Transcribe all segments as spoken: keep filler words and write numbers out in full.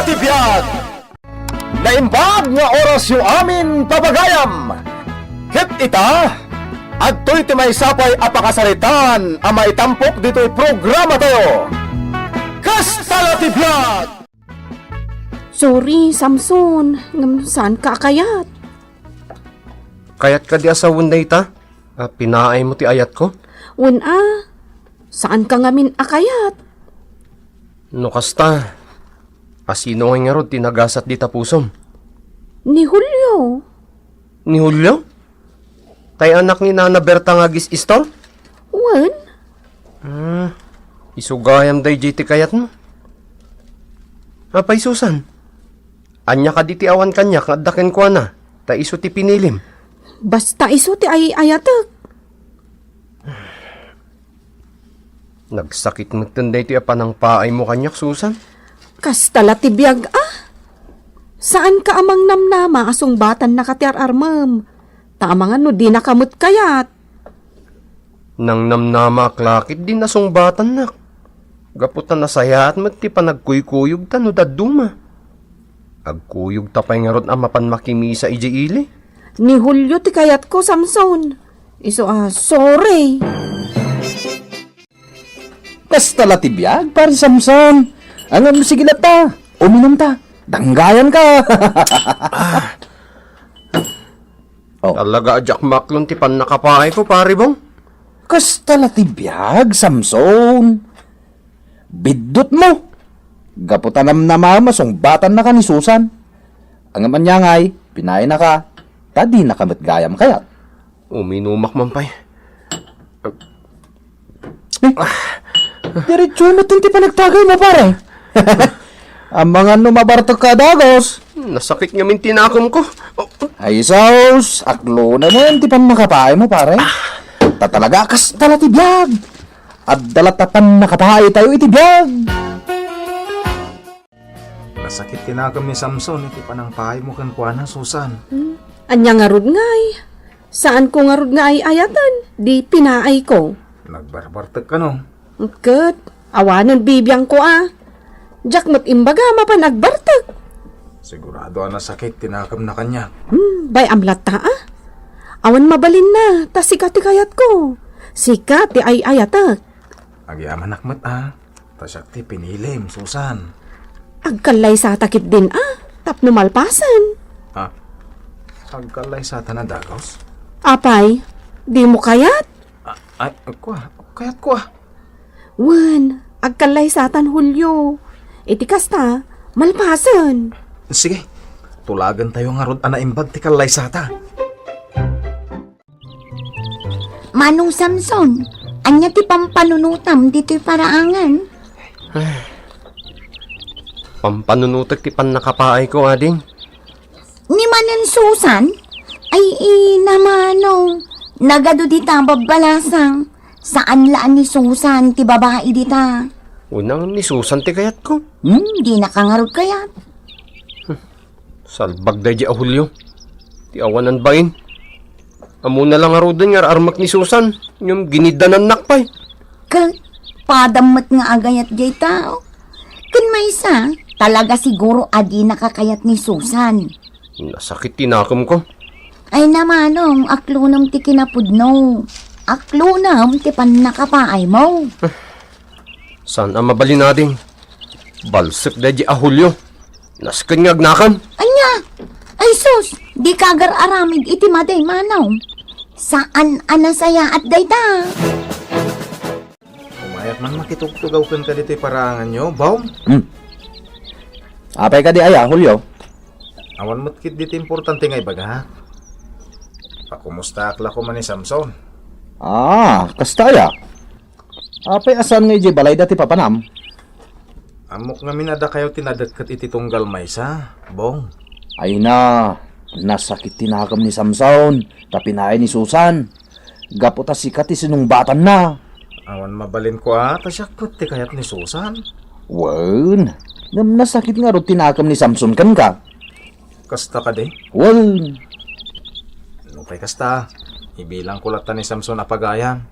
Ti biag! Naimbag nga orasyo amin, pagayam! Ket ita, adtoy ti maysa pay a pakasaritaan a maitampok ditoy programatayo. Kasta la ti biag! Sorry, Samson, ngem saanka a kayat. Kayat kadi a sawen dayta? A, pinaaymo ti ayatko? Wen a, saanka ngamin a kayat. No kasta, a sino ngay ngarud ti nagasat dita pusom? Ni Julio. Ni Julio? Tay anak ni Nana Berta nga agis-istor? Wen. Ah, isu gayam daydiay ti kayatmo. Apay, Susan? Ania kadi ti awan kaniak nga adda kenkuana, ta isu ti pinilim? Basta isu ti ay-ayatek. Nagsakit metten daytoy a panangpaaymo kaniak, Susan. Kasta la ti biag a. Saanka a mangnamnama a sungbatannaka ti ar-armem. Ta amangan no dinaka met kayat. Nangnamnamaak la ketdin a sungbatannak. Gapu ta nasayaat met ti panagkuykuyogta no dadduma. Agkuyogta pay ngarud a mapan makimisa idiay ili. Ni Julio ti kayatko, Samson. Isu a, sorry. Kasta la ti biag, Pare Samson. Ngem, sige latta, uminumta. Danggayanka. Ah. Oh. Talaga a diak maaklon ti pannakapaayko, Pare Bong. Kasta la ti biag, Samson. Biddutmo. Gapu ta namnamam a sungbatannaka ni Susan. Ngem ania ngay, pinaynaka, ta dinaka met gayam kayat. Uminumak man pay. Eh, diretso na ti panagtagaymo, pare. Amangan no mabartekka a dagus. Nasakit ngamin ti nakemko. Ay, sus, aklonam ti pannakapaaymo, pare. Ta talaga, kasta la ti biag. Adda latta pannakapaaytayo iti biag. Nasakit ti nakem ni Samson iti panangpaaymo kenkuana, Susan. Hmm. Ania ngarud ngay? Saanko ngarud nga ay-ayaten, di pinaayko. Nagbarbartek kano? Ket, awanen bibiangko a. Diak met imbaga mapan agbartek. Sigurado a nasakit ti nakemna kaniak. Hmm, bay-am latta a. Awan mabalinna, ta sika ti kayatko. Sika ti ay-ayatek. Agyamanak met a. Ta siak ti pinilim, Susan. Agkallaysata ketdin a, tapno malpasen. Ah, agkallaysata a dagus? Apay, dimo kayat? Ah, ay, kua, kayatko a. Wen, agkallaysatan Julio. Iti kasta, malpasen. Sige, tulagentayo ngarud a naimbag ti kallaysata. Manong Samson, ania ti pampanunotam ditoy paraangan? Pampanunotek ti pannakapaayko, ading. Ni Manong Susan? Ay, ina, Manong. Nagadu dita babbalasang. Saan la a ni Susan ti babai dita. Unang ni Susan ti kayatko. Hmm, dinaka ngarud kayat. Salbag daydi a Julio. Ti awanan bain. Ammona la ngaruden nga ar-armek ni Susan, ngem giniddanannak pay. Ket padam met nga agayat diay tao. Ken maysa, talaga siguro a dinaka kayat ni Susan. Nasakit ti nakemko. Ay na, Manong, aklonem ti kinapudno. Aklonem ti pannakapaaymo. Saan a mabalin, ading. Balsek daydi a Julio. Nasken nga agnakam. Ania? Ay sus, dika agar-aramid iti madi, Manong. Saan a nasayaat dayta. Umayak man makitugtugaw kenka ditoy paraanganyo, Bong. Hmm. Apay kadi aya, Julio? Awan met ketdi ti importante nga ibagak. Pakumustaak la koma ni Samson. Ah, kasta aya? Apay a saan nga idiay balayda ti papanam? Ammok ngamin a dakayo ti nadekket iti tunggal maysa, Bong. Ay na, nasakit ti nakem ni Samson, ta pinaay ni Susan. Gapu ta sika ti sinungbatanna. Awan mabalinko a, ta siak ket ti kayat ni Susan. Wen, ngem nasakit ngarud ti nakem ni Samson kenka. Kasta kadi? Wen. Nupay kasta, ibilangko latta ni Samson a pagayan.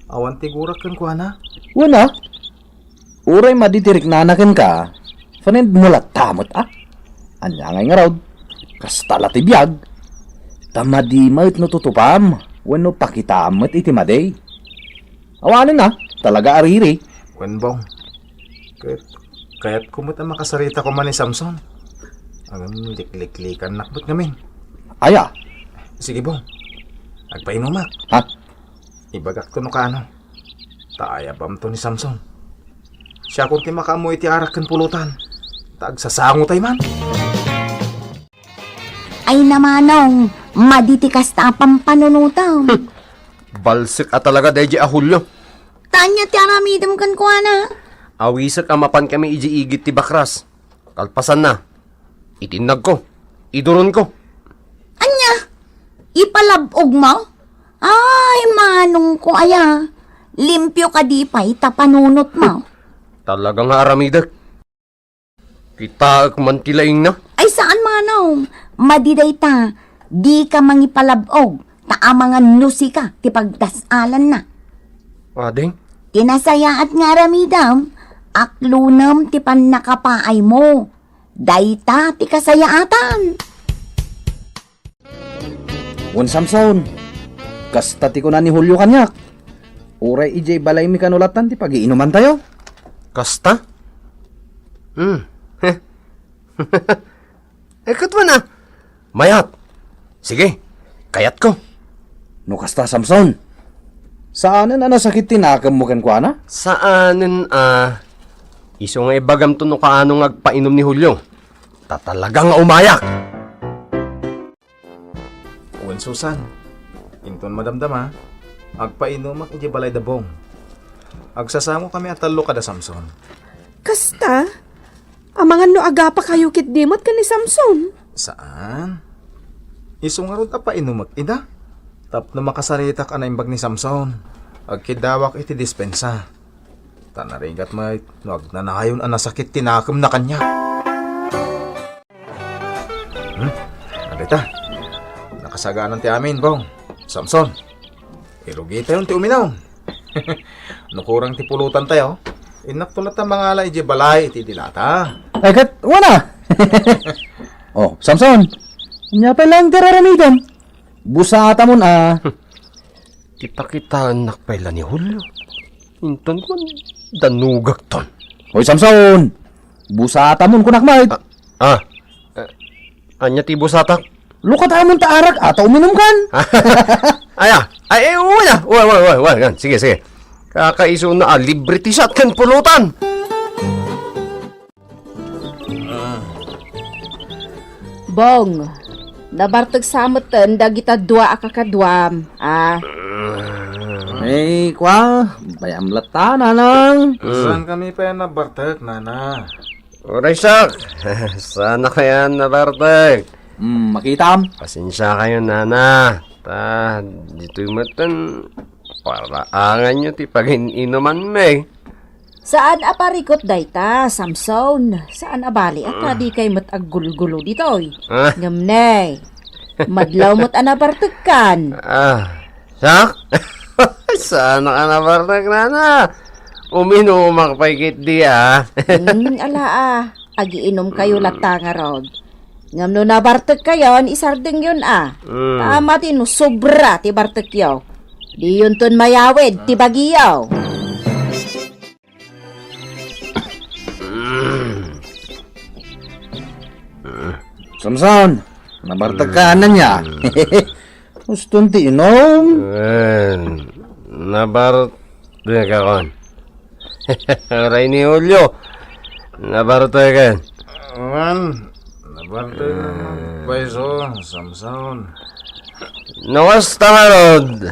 Awan ti gurak kenkuana. Wen a? Uray madi ti riknana kenka, Panindmo latta met, a? Ania ngay ngarud? Kasta la ti biag. Ta madi met no tutupam wenno pakitaam met iti madi. Awanen a, talaga a riri. Wen, Bong. Ket kayatko met a makasarita koma ni Samson. Ngem likliklikannak met ngamin. Aya? Sige, Bong. Agpainumak. Ha? Ibagakto no kaano. Ta ayabamto ni Samson. Siakon ti makaammo iti arak ken pulutan. Ta agsasangotay man. Ay, Manong, madi ti kasta a pampanunotem. Hmm. Balsek a talaga daydi a Julio. Ta ania ti aramidem kenkuana? Awisek a mapankami idiay igid ti bakras. Kalpasanna, itinnagko, iduronko. Ania? Ipalab-ogmo? Ay, manongko aya. Limpio kadi pay ta panunotmo. Talaga nga aramidek. Kitaek man ti laingna. Ay, saan, manong. Madi dayta, dika mangipalab-og, ta amangan no sika ti pagdas-alanna. Ading? Ti nasayaat nga aramidem, aklonem ti pannakapaaymo. Dayta ti kasayaatan. Wen, Samson, kasta ti kuna ni Julio kaniak. Uray idiay balaymi kano lattan ti pagiinumantayo. Kasta? Hmm. Eh, ket wen a. Mayat. Sige, kayatko. No kasta, Samson, saanen a nasakit ti nakemmo kenkuana? Saanen a. Isu nga ibagamto no kaano nga agpainum ni Julio. Ta talaga nga umayak. Wen, Susan, inton madamdama, agpainumak idiay balay da Bong. Agsasangokami a tallo kada Samson. Kasta? Amangan no agapakayo ketdi met ken ni Samson? Saan. Isu ngarud a painumek ida. Tapno makasaritak a naimbag ni Samson, agkiddawak iti dispensa. Ta narigat met no agnanayon a nasakit ti nakemna kaniak. Hmm? Adita. Nakasaganan ti amin, Bong. Samson, irugitayon ti uminum. No kurang ti pulutantayo, innakto latta mangala idiay balay iti dilata. Ay, ket, wana! Oh, Samson, ania pay laeng ti raramidem? Busatamon a. Ti pakitaennak pay la ni Julio. Inton kuan, danugakton. Hoy, Samson! Busatamon kunak met. Ah, ah. Eh, ania ti busatak? Lukatamon ta arak a ta uminumkan. Aya, ay, eh, uwa na. Uwa, uwa, uwa, uwa. Yan, sige, sige. Kakaisuna a libre ti shot ken pulutan. Bong, nabartek sa metten dagita dua a kakaduam, a. Eh, kua, bayam latta, nanang. Saan kami pay nabartek, nana? Uray siak, saan a kaya nabartek? Hmm, makitam? Pasensia kayo, nana. Ta, ditoy metten, paraangan yo ti pagin-inuman mi. Saan a parikut dayta, Samson. Saan a bali a ta dikay met aggulgulo ditoy. Ah. Ngem ne, madlaw met a nabartekkan. Ah, sak? Saan a nabartek, nana? Uminumak pay ketdi, ah. Hmm, ala, ah. Agiinumkayo latta ngarud. Ngem no nabartekkayon, isardengyon, ah. Mm. Ta madi no sobra ti bartekyo. Diyonton mayawid ti bagiyo. Samson, nabartekka, ania? Uston ti inum? Wen, nabartekakon. Uray ni Julio, nabarteken. Wen, nabartek pay isu, Samson. No kasta ngarud,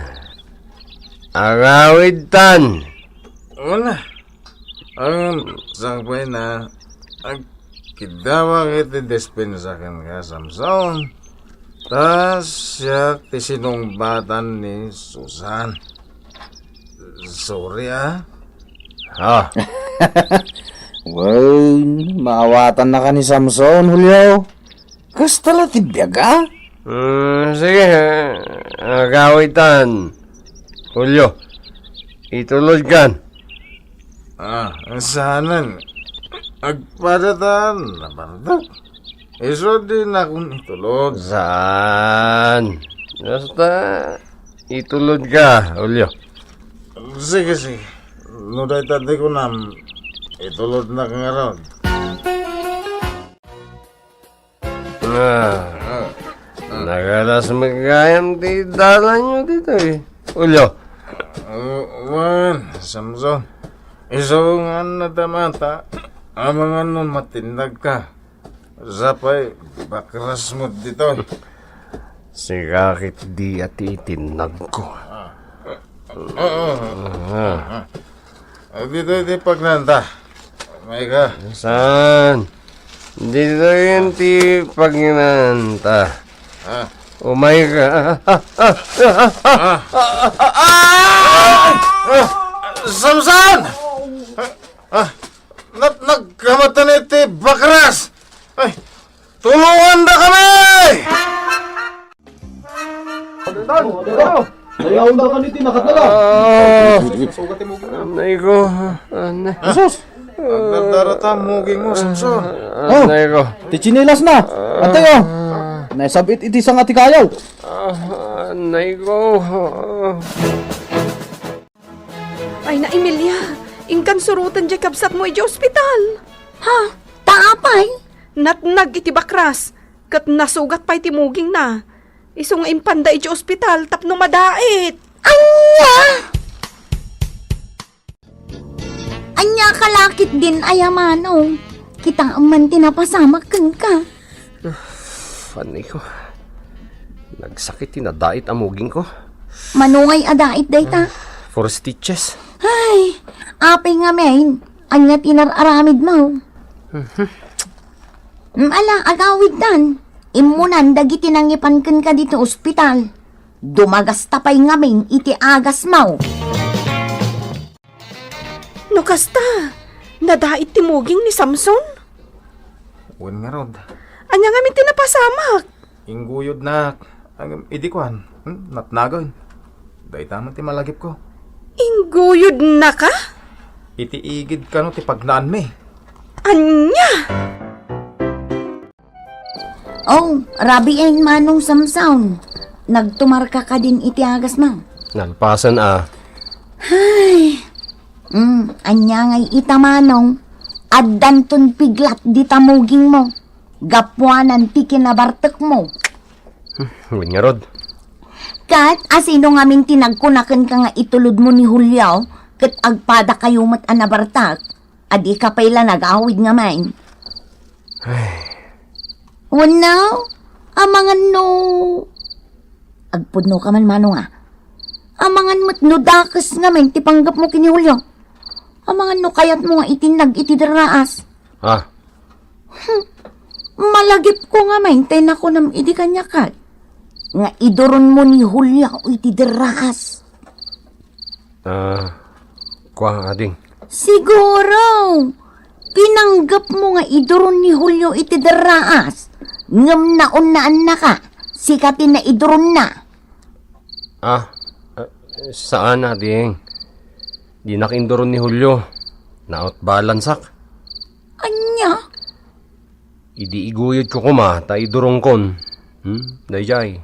agawidtan. Wen, Ang sakbay na, agkiddawak iti dispensa kenka, Samson. Ta siak ti sinungbatan ni Susan. Sorry, ah. Ah. Wen, maawatannaka ni Samson, Julio. Kasta la ti biag, a? Mm, sige, agawitan. Julio, itulodkan. Ah, saanen? Agpadatan, nabartok. Isu dinakon itulod. Saan? Basta, itulod ka, Julio. Sige, sige. No dayta ti kunam, itulodnak ngarud. Ah, nagalas met gayam ti dalanyo ditoy, Julio. Uh, wen, Samson. Isu nga nadamata, amangan no matinnagka. Sapay, bakras met ditoy. Sika ketdi a ti itinnagko. Ah. Ah. Ah, ditoy ti pagnanta. Umayka. Saan? Ditoy ti pagnanta. Ah. Umayka. Ah, ah, ah, ah, ah, ah, ah, ah, ah, ah, Samson! Ah, ah, nat-, nagkamatan iti bakras! Ay, tulongandakami! Dayaw na kami ti nakatala. Ah, anay ko. Anay. Jesus! Agdardarata muging mo, Samson. Ah, anay ko. Ti tsinelas na. Antayo. Naisab-it iti sanga ti kayaw. Ah, anay ko. Ay na, Emilia, inkan suroten diay kabsatmo idiay ospital. Ha? Ta apay? Natnag iti bakras, ket nasugat pay ti mugingna. Isu nga impanda idiay ospital tapno madait. Ania? Ania ka la ketdin aya, Manong? Kitaem man ti napasamak kenka. Uf, anay ko. Nagsakit ti nadait a muging ko. Mano ngay a dait dayta? Four stitches. Ay, apay ngamin, ania ti nar-aramidmo? Mhm. Mm, ala, agawidtan. Immunan dagiti nangipan kenka ditoy ospital. Dumagasta pay ngamin iti agasmo. No kasta, nadait ti muging ni Samson? Wen ngarud. Ania ngamin ti napasamak? Ingguyodnak, ngem idi kuan, hmm, natnagen. Dayta met ti malagipko. Ingguyodnaka? Iti igid kano ti pagnaanmi. Ania? Oh, rabiin, Manong Samson. Nagtumarka kadin iti agasmo? Nalpasen a. Ay. Mm, ania ngay ita, Manong? Addanton piglat dita mugingmo. Gapuanan ti kinabartekmo. Hmm, wen ngarud. Ket asino ngamin ti nagkuna kenka nga itulodmo ni Julio ket agpadakayo met a nabartek? A dika pay la nagawid ngamin. Ay. Wenno, amangan no agpudnoka man, Manong a. Amangan met no dakes ngamin ti panggepmo ken ni Julio. Amangan no kayatmo nga itinnag iti derraas. Ah. Hmm. Malagipko ngamin tay nakunam idi kaniak nga iduronmo ni Julio iti derraas. Ah, kua, ading. Siguro, pinanggepmo nga iduron ni Julio iti derraas, ngem naunnaannaka, sika ti naiduronna. Ah, eh, saan, ading. Dinak induron ni Julio. Nautbalansak. Ania? Idi iguyodko koma ta idurongkon. Hmm? Daydiay,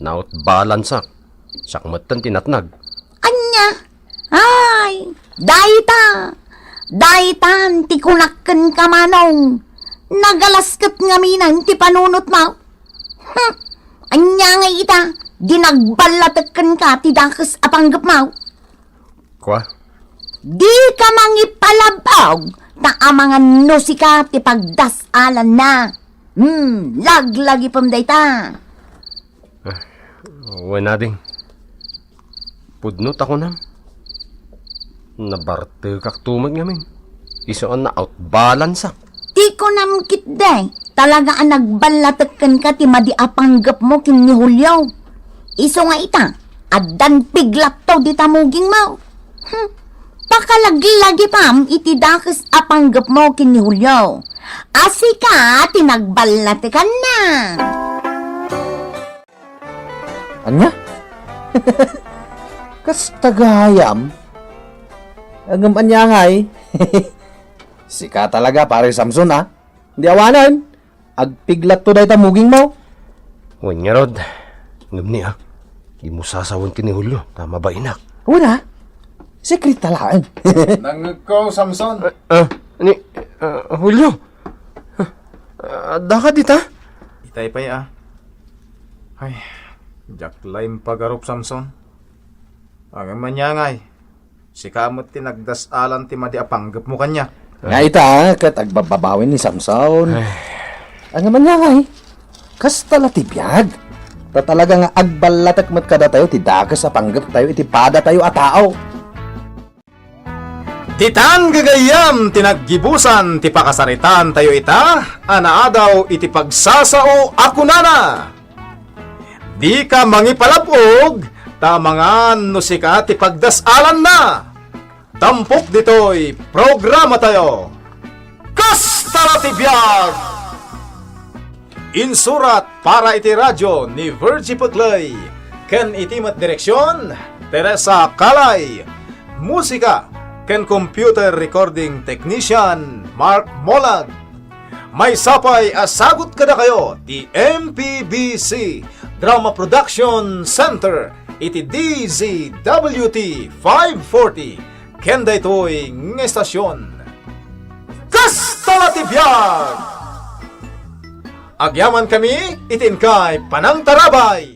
nautbalansak. Siak metten ti natnag. Ania? Ay, dayta! Daytan ti kunak kenka, Manong. Nagalas ket ngaminen ti panunotmo. Hmm. Ania ngay ita, di nagballatek kenka ti dakes a panggepmo? Kua? Dika mangipalab-og, ta amangan no sika ti pagdas-alanna. Hmm, laglagipem dayta. Ah, wen, ading. Pudno ta kunam. Nabartekakto met ngamin. Isu a nautbalansak. Ti kunam ketdi, talaga a nagballatek kenka ti madi a panggepmo ken ni Julio. Isu nga ita, addan piglatto dita mugingmo. Hmm. Pakalaglagipem iti dakes a panggepmo ken ni Julio. A sika ti nagballatekanna. Ania? Kasta gayam? Ngem ania ngay? Sika talaga, Pare Samson, a. Di awanen. Agpiglatto dayta mugingmo. Wen ngarud, ngem ni, a, dimo sasawen ken ni Julio, ta mabainak. Wen a. Sekreto laeng. Nangngegko, Samson. A, a, ni, a, Julio. A, addaka dita? Itay pay, a. Ay, diak la impagarup, Samson. Ngem ania ngay, sika met ti nagdas-alan ti madi a panggepmo kaniak. Nga ita, ket agbabbabawi ni Samson. Ay. Ngem ania ngay, kasta la ti biag. Ta talaga nga agballatek met kadatayo ti dakes a panggeptayo iti padatayo a tao. Ditan gagayyem ti naggibusan ti pakasaritaantayo ita a naadaw iti pagsasao a kunana, "Dika mangipalab-og, ta mangan no sika ti pagdas-alanna." Tampok ditoy programatayo, Kasta la ti Biag! Insurat para iti radio ni Virgie Peclay, ken iti met direksion, Teresa Calay. Musika ken computer recording technician, Mark Molag. Maysa pay a sagut kadakayo ti M P B C Drama Production Center iti D Z W T five forty, ken daytoy nga estasion, Kasta la ti Biag! Agyamankami iti inkay panangtarabay!